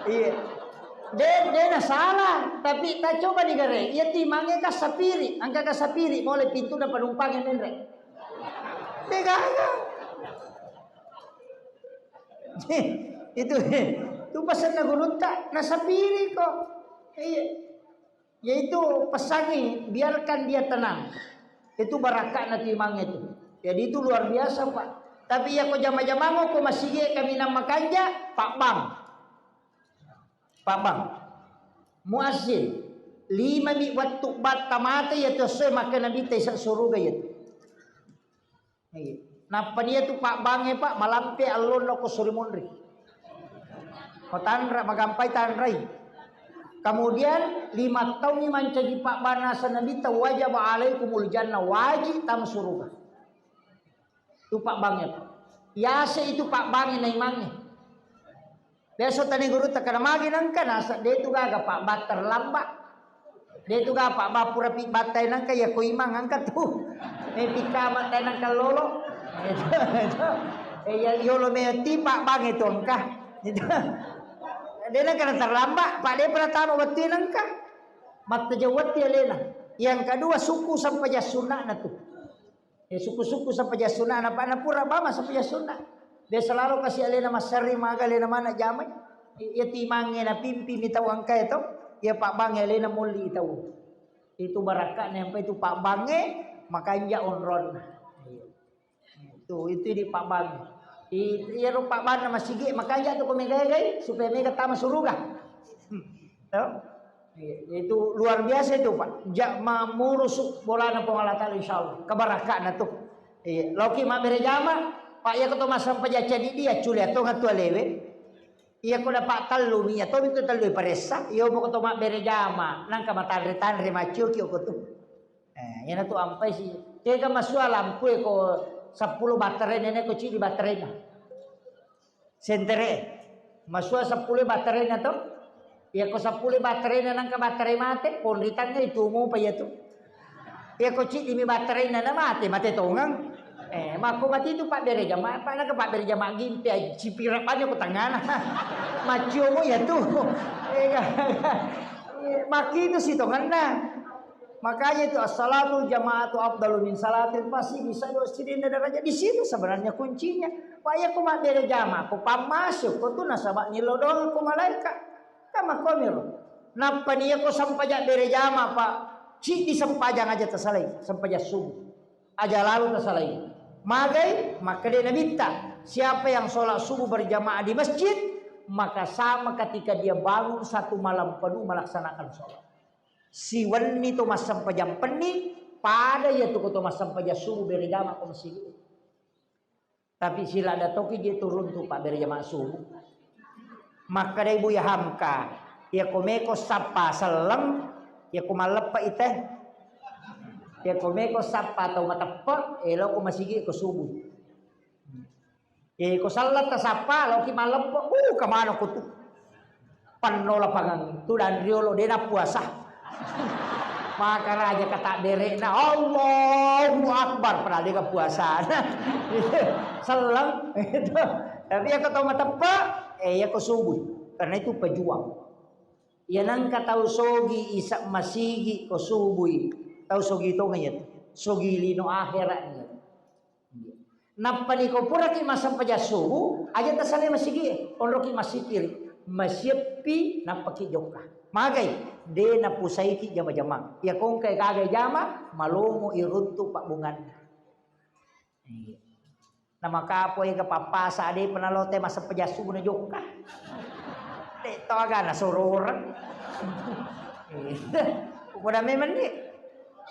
iya. De, de na salah, tapi ta coba digare. Iya timangnge ka sapiri, engka ka sapiri, mole pintunna penumpang yang menre. De gaga. Itu, itu pasenna gurutta, na sapiri ko. Iya. Yaitu pesangi, biarkan dia tenang. Itu barakka na timang itu. Jadi itu luar biasa, Pak. Tapi ya ko jama-jamang ko masigi kami nama kanja, Pak Bang. Pak Bang. Muazzin. Lima mi wattu batta mate ya tu sesuai maka Nabi ta isa suruga ya tu. Iya. Nappa dia tu Pak Bange, Pak, malampe allonna ko suri munri. Ko tanra, magampai tanrai. Kemudian lima taunni mancaji Pak Bang nasa Nabi ta wajaba alaikumul jannah, wajib tam suruga. Tu Pak Bange, Pak. Yase itu Pak Bange naimange. Biasa tani guru takana magi nangka nasa, de tu gaga Pak Bang terlambat. De tu gaga Pak Bang pura pi battai nangka ya ko imang angka tu. Eh, pika battai nangka lolo. Eh, ya yolo me ti Pak Bang itu angka. Itu. De nangka terlambat, Pak de pernah tamu betul nangka. Matta jawati alena. Yang kedua suku sampai jasunna na tu. Eh, suku-suku sampajang sunna, napana pura bama sampajang sunna. Biasa lalo kasi alena massarri maga alena mana jamai. Iya timangnge na pimpi mi tau angkai to. Iya Pak Bange alena molli tau. Itu barakka na yampa itu Pak Bange makanja onronna. Iya. Itu, itu di Pak Bange. I-, iyaro Pak Banna masigi makanja tu ko mega-egai supaya mega tama suruga. To? Iya, itu luar biasa itu, Pak. Ja-, ma-, murusu bolana Puang Allah Taala, insya Allah. Kebarakana tu. Iya, loki mabbere jama, Pak, iya ko to massempajang cadi dia, culi atau ngatu alewe. Iya ko dapat tellu, mi iya to itu tellu paressa, iya ko to mabbere jama, nangka matanre-tanre maccio ki ko tu. Eh, iyana tu ampai si. Tega masua lampu ko seppulo baterai nene ko cidi baterai na. Sentere. Masua seppulo baterena to. Iya ko seppulo baterena nangka baterai mate, ponritangnge itu mupa iya tu. Iya ko ciddimi baterena na mate, mate tongang. Eh, makko mati itu Pak Bere Jama, apa nangka Pak Bere Jama gimpe, sipira banyak ko tangana. Maccio mo iya tu. Eh, maki itu si tonganna. Makanya itu as-salatul jama'atu afdalu min salatil, pasti bisa dua sidin derajat. Di situ sebenarnya kuncinya. Pak, iya ko mabbere jama, ko pammasuk, ko tu nasaba nillo doang ko malaika. Kama komiro. Nappa ni iya ko sempajang bere jama, Pak. Cidi sempajang aja tasalai, sempajang subuh. Aja lalu tasalai. Magai, makkeda Nabitta, siapa yang sholat subuh berjamaah di masjid, maka sama ketika dia bangun satu malam penuh melaksanakan sholat. Siwenni to massempajang penni, pada iya tu ko to massempajang subuh bere jama ko masigi. Tapi siladda toki je turun tu Pak bere jama subuh. Makkedai Buya Hamka, iya ko meko sappa selleng, iya ko malleppe i teh. Iya ko meko sappa tau mateppe, eh, lao ko masigi ko subuh. Eh, ko sallang tasappa, lao ki malleppe, uh, kemana ko tu? Penno lapangan tu dan riolo dena puasa. Maka raja kata derekna, "Allahu Akbar," padahal dia puasa. Selleng. Tapi iya ko tau mateppe, eh, iya ko subuh. Karena itu pejuang. Iya nengka tau sogi isa masigi ko subui. Tau sogi tongeng iya tu. Sogi lino akhirat iya. Nappa niko puraki massempajang subuh, aja tasalai masigi, onroki massikiri, masieppi nappaki jokka. Magai, de napusaiki jama-jamang. Iya kongkai gagai jama, malomo iruntu pabbunganna. Iya. Namakapo ega pappasa de penalote massempajang subuh na jokka. De to aga nasororeng. Iya. Upoda memang ni.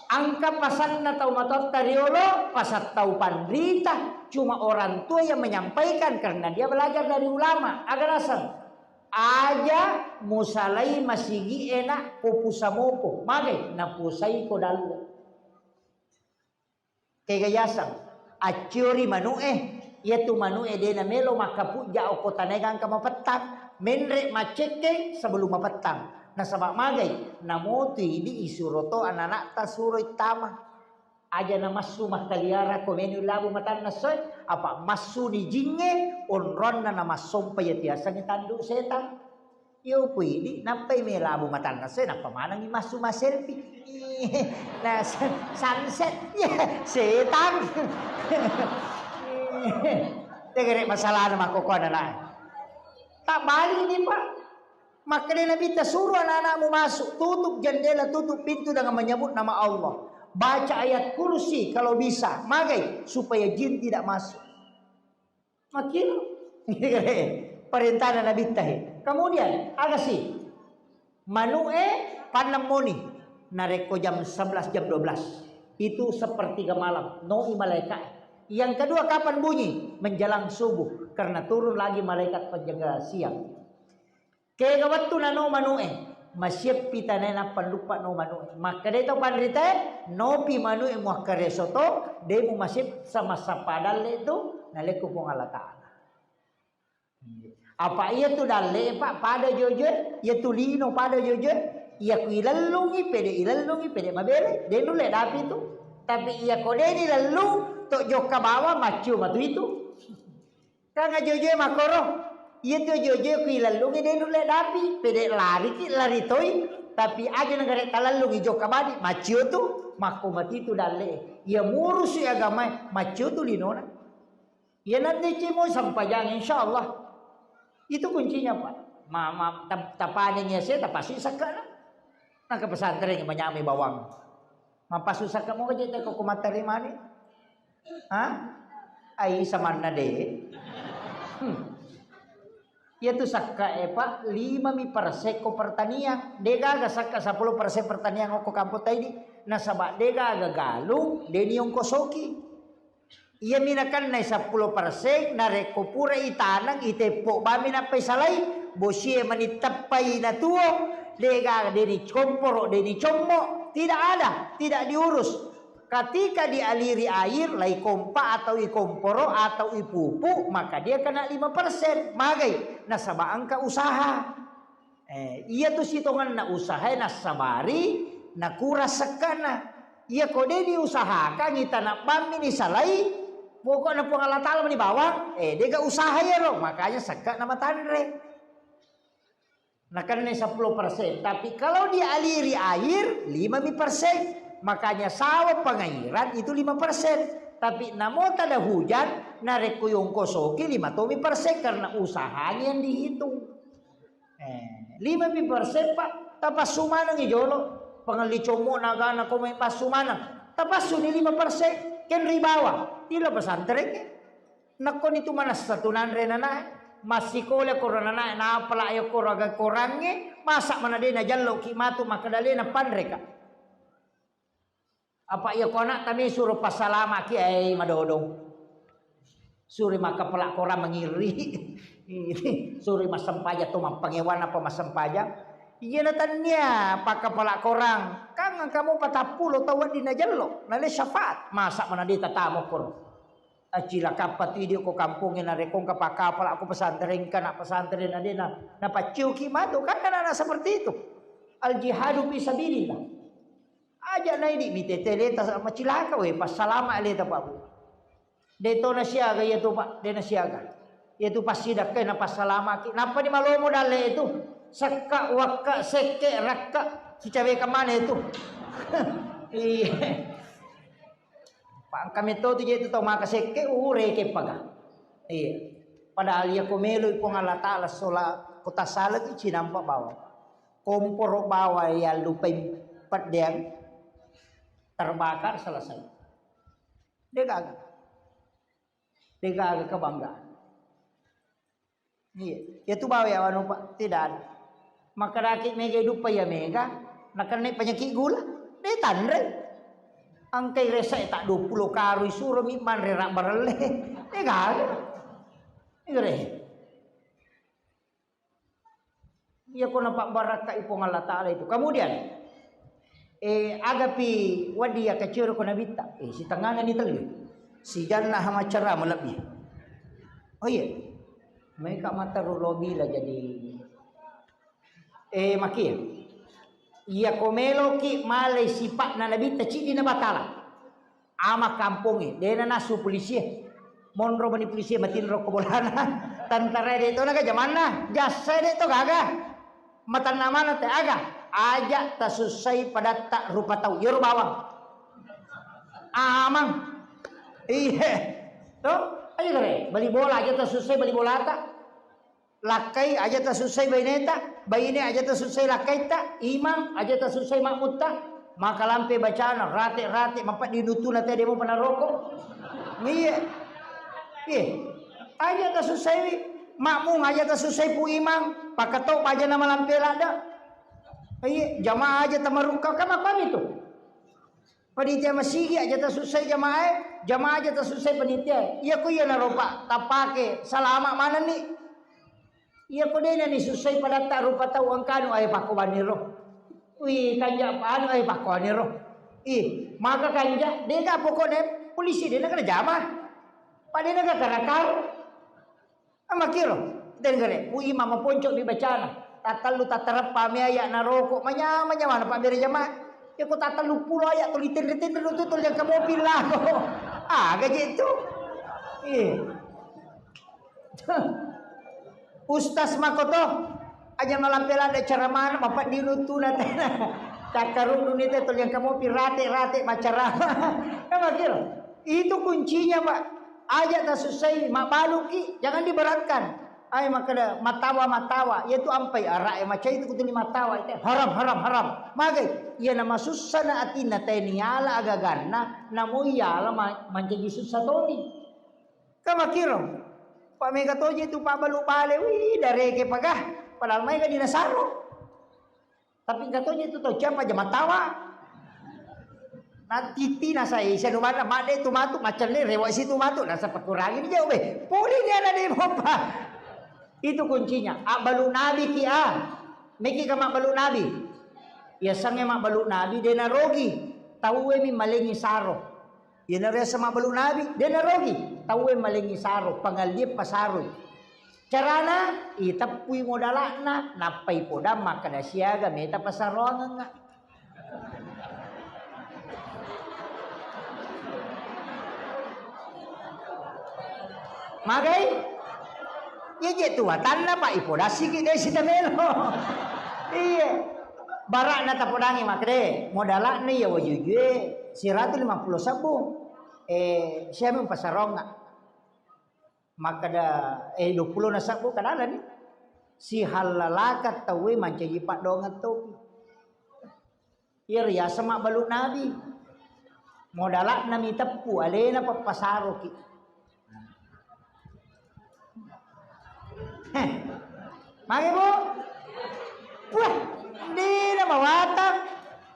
Engka pasanna tau matoatta riolo, pasang tau panrita, cuma orang tua yang menyampaikan karena dia belajar dari ulama. Aga naseng? Aja musalai masigi ena ko pusa mopo. Magai? Napusai ko dalle. Kega yaseng? Acciori manu'e, iyatu manu'e de namelo makkapujja okko tanae gangka mapettang, menre maccekkeng sebelum mapettang. Nasaba magai? Namotui di isuro to anana'ta suro ittama. Aja namassu makkaliara ko meni labu matanna soe, apa massuni jingnge onronna namassompa iya tiasengnge tandu setang. Iyo pui di nappai melabu matanna soe, nappa manengi massu masselfie. Nah, sun-, sunset, iya, setang. Tegere masalahna makkokkoe anak. Tak balik ini, Pak. Makkeda Nabitta, "Suruh anak-anakmu masuk, tutup jendela, tutup pintu dengan menyebut nama Allah. Baca ayat kursi kalau bisa, magai supaya jin tidak masuk." Makkiro. Perintahna Nabitta he. Kemudian, aga si? Manu'e pannemmoni. Narekko jam sebelas, jam dua belas. Itu sepertiga malam. Noi malaika. Yang kedua, kapan bunyi? Menjelang subuh. Karena turun lagi malaikat penjaga siang. Kega wettu nano manu'e, masieppi tanae nappa luppa no manu'e. Makkedai tau panritae, nopi manu'e muakkareso to, de mu masiep sama sappa dalle tu, nalekko Puang Allah Ta'ala. Apa iya tu dalle, Pak, pada jojoe, iya tu lino pada jojoe, iya ku ilellungi, pede ilellungi, pede mabere, de nulle dapi tu. Tapi iya ko de nilellung, to jokka bawang, maccio matu itu. Kan ajojoe makkoro. Iya tu ajojoe ku ilellungi de nulle dapi, pede lariki lari toi, tapi aja nagare talellungi jokka badi, maccio tu, makko mati tu dalle. Iya murusu agamae, maccio tu linona. Iya nanti cimo sampajang, insya Allah. Itu kuncinya, Pak. Ma, ma, tap-, tapaning ya saya, tapasi sakka. Nah, ke pesantren manyamai bawang. Mappasu sakka mo je teko ko matterimani? Ha? Ai samanna de. Hmm. Iya tu sakka e, Pak, lima mi persen ko pertanian. De gaga sakka sepuluh persen pertanian ko kampung taidi. Nasaba de gaga galung, de niongkosoki. Iyami nakennai seppulo persen, narekko pura itaneng, iteppo bami nappai salai, bosie mani teppai natuo, dega, deni komporo, deni commo, tidak ada, tidak diurus. Ketika dialiri air, lai kompa atau ikomporo atau ipupu, maka dia kena lima persen. Magai, nasaba engka usaha. Eh, iya tu sitongenna usahae nassabari, nakurang sekkana. Iya ko de diusahakan, itanabbammi nisalai, pokokna Puang Allah Ta'ala mani bawang, eh, dega usaha iyaro, makanya sekka na matanre. Nakenna seppulo persen, tapi kalau dialiri air, lima mi persen. Makanya sawah pengairan itu lima persen. Tapi namo tada hujan, narekko yongkosoki lima tomi persen karena usahanya yang dihitung. Eh, lima pi persen, Pak, tapassu manengi jolo. Pengelli commo nagana ko mai passu maneng. Tapassu ni lima persen, ken ribawa. Ilo pesantren ke. Nakko ni tu manessa tu nanre nanae. Massikole koro nanae, napala ayo koro aga korangnge, masa mana de najallo ki matu makkedalena panreka. Apa iya ko anakta mi suro passalamaki, ai madodong. Suri makkapala korang mangiri. Suri massempajang to mappangewan apa massempajang. Iya na tannia pakkapala korang, kan engka mo patappulo tau wedding najello, nale syafaat. Masa mana de tatamo koro. Acilakappa tu idi ko kampongnge narekko engka pakkapala ko pesantren, engka na pesantren na de na, napaccioki matu. Kan anak-anak seperti itu. Al jihadu fi sabilillah. Aja na idi mitete leta macilaka we, passalama leta Pak Bu. De to nasiaga iya tu Pak, de nasiaga. Iya tu passidakkai na passalamaki. Nappa di malomo dalle itu. Sekka, wakka, sekke, rakka. Sicawe kemana itu? Iya. Pak, kami to tu je tu tau maka sekke, ureke paga. Iya. Padahal iya ko melo Puang Allah Taala sola kota sala tu cinampa bawang. Komporo bawang ya lupai peddeang terbakar selesai. De gaga. De gaga kebanggaan. Iya, iya tu bawa ya anu Pak, tidak ada. Maka daki mega hidup ya mega, nakenna penyakit gula, de tanre. Angkai resa tak dua puluh karu isuro mi manre rak barelle. De gaga. Igere. Iya ko napabbarakkai Puang Allah Taala itu. Kemudian, eh, agapi wadi ya kecil ko nabitta. Eh, sitengana ni tellu. Sijanna hamacara malebbi. Oh iya. Mereka mata rulobila jadi. Eh, makia. Iya ko meloki malai sipakna nabitta cidi na batala. Ama kampongnge, dena nasu polisie. Monro mani polisie matinro ko bolana. Tentara de to naga jamanna, jasa de to gaga. Matanna mana te aga? Aja tasussai padatta rupa tau. Yoro bawang. Amang. Iya. To, aja kare, bali bola aja tasussai bali bolata. Lakkai aja tasussai baineta, baine aja tasussai lakkaitta, imang aja tasussai makmutta, maka lampe bacana, rate-rate, mapeddi nutuna te demo panaroko. Iya. Iya. Aja tasussai makmung, aja tasussai pu imang, pakatau aja nama lampe ladda. Iya, jamaah aja tamarukka, kan apa itu? Panitia masigi aja tasussai jamaah, jamaah aja tasussai panitia. Iya ko iya naropa tapake salama manenni. Iya ko dena ni sussai padatta rupa tau angkanu ae pakko baniro. Wih, kanja anu ae pakko baniro. Ih, maka kanja dega pokoknya polisi dena kena jamaah. Padena gak karakar. Amakiro, denggere, ku imam maponco mi bacana. Tatallu tatareppa mi aya naroko, manyamang-nyamang na pabbere jamaah. Ya ko tatallu pulo aya tuli tenre-tenre tu tuli jangka mobil lah. Aga je tu. Iya. Ustaz makoto, aja malampe lada ceramah, bapak di nutuna tena. Cakkarunnu ni te tuli jangka mobil rate-rate macara. Amakiro. Itu kuncinya, Pak. Aja tasussai, mabbaluki, jangan diberatkan. Ai makkeda matawa, matawa, iyatu ampai ara'e macai tu kutuli matawa, ite haram, haram, haram. Magai, iyana masussana atinna tae niala agaganna, namo iyala ma-, mancaji sussa toni. Kamakiro, Pak, mega toje tu pabbalu bale, wih, dareke pagah, padahal maega dinasaro. Tapi engka toje tu tau ciapa aja matawa. Na titi na sai, sia nu mana, madde tu matu, macelle, rewa si tu matu, nasa pakurangi ni jauh be. Puli ni ana de mopa. Itu kuncinya. Abbalu nabi ki a. Meki ka mabbalu nabi. Ya sange mabbalu nabi, de na rogi. Tauwe mi malengi saro. Iyanaro yaseng mabbalu nabi, de na rogi. Tauwe malengi saro, pangallie pasaroi. Carana, iteppui modala'na, nappai podang makkeda siaga meta pasaroangengnga. Magai? Iya je tu watanna, Pak, ipodassiki de sitamelo. Iya. Bara'na tapodangi makkeda, modala'na iya wajujue siratu lima pulo sebbu. Eh, siami pasaroangnga. Makkeda, eh, dua pulo na sebbu kadalani. Sihallalaka tauwe mancaji paddoangeng topi. Iya riaseng mabbalu nabi. Modala'na miteppu, alena pappasaroki. Heh. Magi, Bu? Wah, dena mawatang.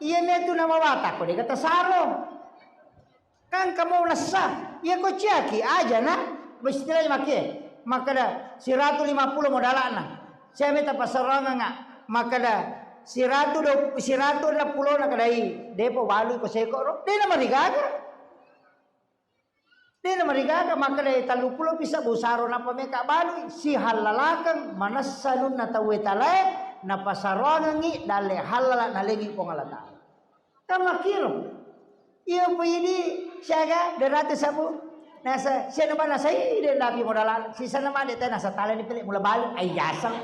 Iya metu na mawatang, ko dega tasaro. Kan kamu nessa, iya ko ciaki aja na, istilah makie. Makkeda siratu lima pulo modala'na. Siame tapasaranganga, makkeda Siratu do, siratu enneng pulo na kadai, depo balui ko seko ro, de na marigaga. De na marigaga, makkedai telluppulo pi sebbu saro nappa meka balui, sihallalakeng manessa anunna tauwe talae, napasaroangengngi dalle hallala nalengngi Puang Allah Ta'ala. Kan makkiro. Iya pui di siaga dua ratus sebbu. Nasa, siapa nasa ide nabi modal, sisana made teh nasa talani pele mula balik, ai yaseng.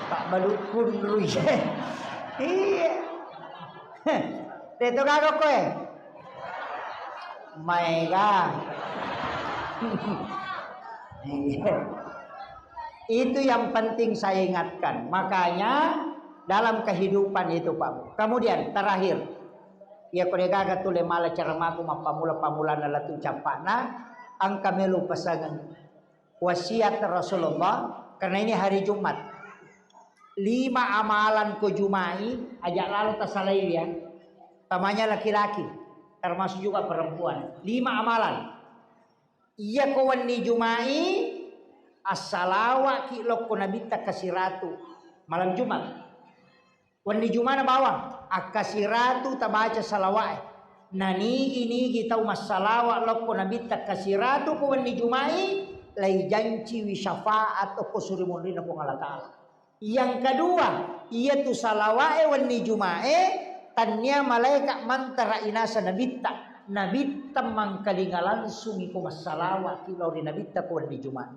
Pak balu kunru iya. Iya. Teto gaga koe. Maega. Itu yang penting saya ingatkan. Makanya dalam kehidupan itu, Pak. Kemudian terakhir, ya, ko degaga tule mala ceramaku mappamula-pamulana latu cappana, engka melu pasangan wasiat Rasulullah, karena ini hari Jumat. Lima amalan ko Jumai, aja lalo tasalai ya. Tamanya laki-laki, termasuk juga perempuan. Lima amalan. Iya ko wenni Jumai, assalawaki lokko nabitta kasiratu. Malam Jumat. Wenni Jumana bawang, akkasiratu tabaca salawa'e. Nanigi-nigi tau massalawa lokko nabitta kasiratu ko wenni Jumai, laijanciwi syafaat okko suri munrina Puang Allah Ta'ala. Yang kedua, iyatu salawa'e wenni Juma'e, tannia malaeka mantara inasa nabitta. Nabitta mangkalinga langsungi ko massalawa ki lao ri nabitta ko wenni Juma'e.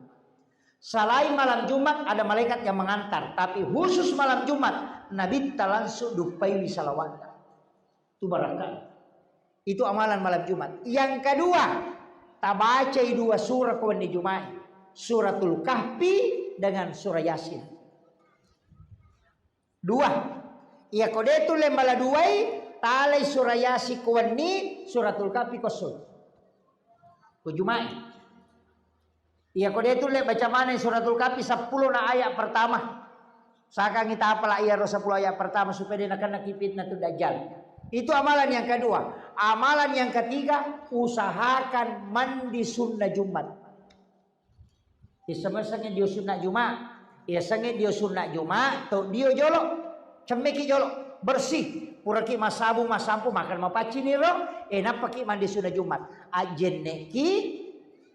Selain malam Jumat ada malaikat yang mengantar, tapi khusus malam Jumat nabitta langsung duppaiwi salawatta. Itu barakah. Itu amalan malam Jumat. Yang kedua, tabacai dua surah ko wenni Jumai. Suratul Kahfi dengan surah Yasin. Dua. Iya ko de tulle mala duai, talai surah Yasin ko wenni, suratul Kahfi ko essoe. Ko Jumai. Iya ko de tulle baca maneng suratul Kahfi seppulo na ayat pertama. Sakangi tapala iyaro seppulo ayat pertama supaya de nakenna ki fitnah tu dajjal. Itu amalan yang kedua. Amalan yang ketiga, usahakan mandi sunnah Jumat. Isemesengnge dio sunnah Jumat. Iyasengnge dio sunnah Jumat, to dio jolo. Cemmeki jolo. Bersih. Puraki massabung, massampo, makan mapaccini ro. Eh, nappaki mandi sunnah Jumat. Ajjenneki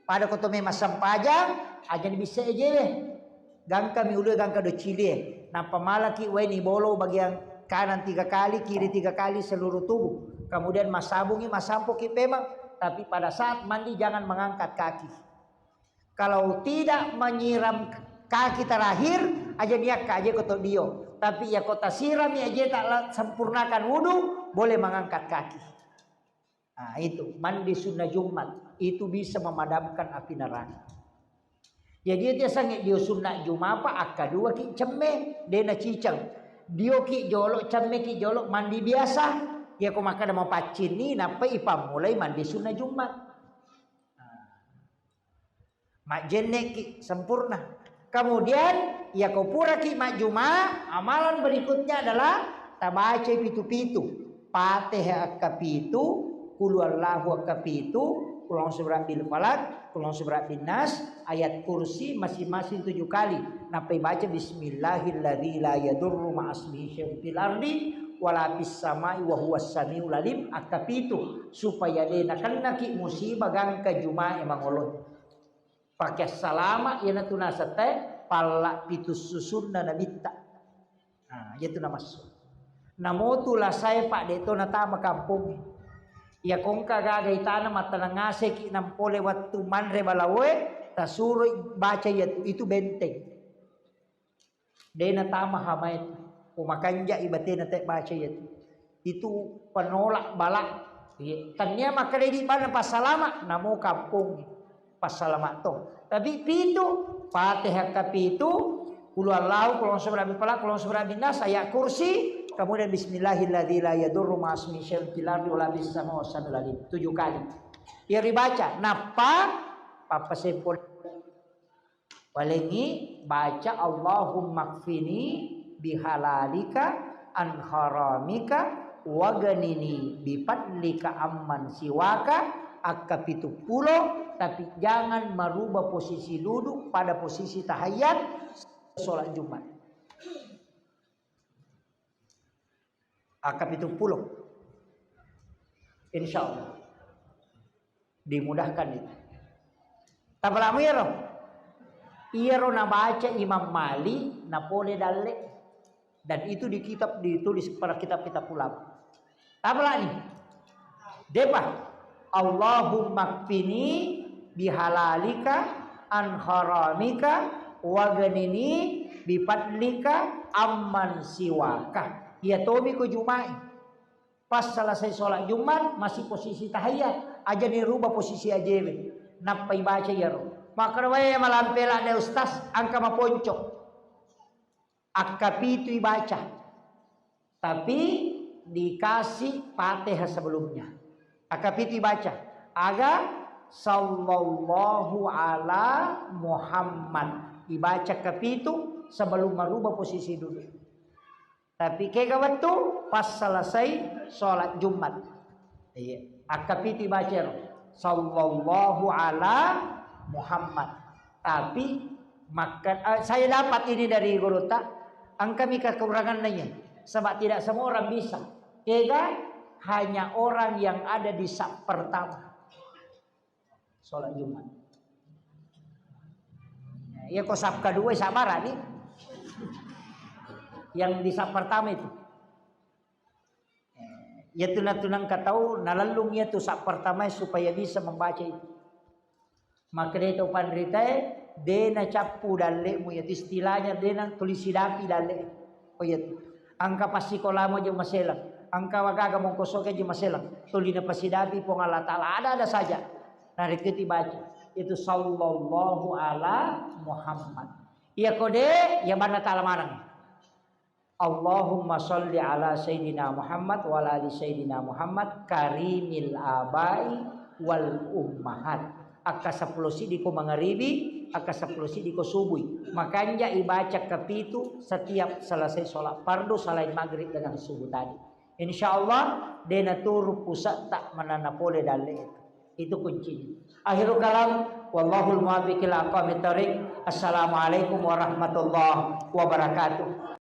Pada ko to memang sempajang, aja ni bisa ejewe. Gangka mi ulue, gangka do cilie. Nappa malaki wae ni bolo bagian kanan tiga kali, kiri tiga kali seluruh tubuh. Kemudian massabungi, massampoki pemang. Tapi pada saat mandi jangan mengangkat kaki. Kalau tidak menyiram kaki terakhir, aja niakka aja ko to dio. Tapi ya ko tasirami aja tak la-, sempurnakan wudu, boleh mengangkat kaki. Nah, itu mandi sunnah Jumat itu bisa memadamkan api neraka. Jadi dia sange dio sunnah Jumat apa akka dua ki cemme dena ciceng. Dio ki jolo cemme ki jolo mandi biasa. Ya ko makkeda mapaccinni nappa ipammulai mandi sunnah Jumat. Nah. Majjenneki sempurna. Kemudian, yako puraki majjuma, amalan berikutnya adalah tabacai pitu-pitu. Fatihah akka pitu, Qul huwallahu akka pitu, Qul a'udzu birabbil falaq, Qul a'udzu birabbin nas, ayat kursi masing-masing tujuh kali. Nappai baca bismillahilladzi la yadurru ma'asmihi syai'un fil ardi wala fis samai wa huwas samiul alim akka pitu, supaya de nakennaki musibah gangka jumae mangolo. Pake salama iyanatu nasette palla pitu susunna nabitta. Nah, iyatu namassu. Namotu lasae pa de to natama kampongnge. Iya kongka gaga itana mattanang ngaseki nampole wettu manre balawoe, tasuroi baca iyatu, itu benteng. De natama hamae tu. Ko makanjai batena te baca iyatu. Itu penolak bala. Iya. Tannia makkedai di bana passalama, namo kampong passalama to. Tapi pitu, Fatihah ka pitu, Qul huwallahu, Qul a'udzu birabbil falaq, Qul a'udzu birabbin nas, ayat kursi, kemudian bismillahilladzi la yadurru ma'asmihi syai'un fil ardi wala fis samai wa huwas samiul alim. Tujuh kali. Iya ribaca, nappa pappasempol. Palengngi baca Allahumma kfini bihalalika an haramika waganini bifadlika amman siwaka akka pitu pulo, tapi jangan merubah posisi duduk pada posisi tahiyat sholat Jumat. Akka pitu pulo. Insya Allah. Dimudahkan itu. Tapala'mu iyaro? Iyaro nabaca Imam Malik, napole dalle. Dan itu di kitab, ditulis pada kitab-kitab ulama. Tapala'ni. Depa. Allahumma kfini bihalalika an haramika waghnini bifadlika amman siwaka. Iya tomi ko Juma'i. Pas selesai sholat Jumat, masih posisi tahiyat. Aja ni rubah posisi ajewe. Nappa ibaca iyaro. Makkeda, "Wae, malampe ladde, Ustaz, engka maponco." Akkapitu ibaca. Tapi dikasih Fatihah sebelumnya. Akkapitu ibaca. Aga sallallahu ala Muhammad. Ibaca kapitu sebelum merubah posisi duduk. Tapi kega wettu pas selesai sholat Jumat. Iya, akkapitu baca ro. Sallallahu ala Muhammad. Tapi maka, eh, saya dapat ini dari guru ta, engkami kekurangan nanya. Sebab tidak semua orang bisa. Kega hanya orang yang ada di saf pertama. Sholat Jumat. Iya ko saf kedua sabar nih. Yang di saf pertama itu. Iya tu natunang katau nalellung iya tu saf pertama supaya bisa membaca itu. Maka dia tu panritae, dena cappu dallemu iya tu istilahnya dena tulis sidapi dalle. Oh iya tu. Engka passikolamu aja maselang. Engka wagaga mongkosoke aja maselang. Tuli napasidapi Puang Allah Ta'ala. Ada-ada saja. Narekko dibaca. Itu sallallahu ala Muhammad. Iya kode, ya banna ta'ala maneng. Allahumma salli ala Sayyidina Muhammad wa ala ali Sayyidina Muhammad karimil abai wal ummahat. Akka seppulo siddi ko mangaribi, akka seppulo siddi ko subui. Makanja ibaca kapitu setiap selesai sholat fardu selain maghrib dengan subuh tadi. Insya Allah, dena turu pusa'ta manana pole dalle itu. Itu kuncinya. Akhirul kalam, wallahul muwaffiq ila aqwamit thariq. Assalamualaikum warahmatullahi wabarakatuh.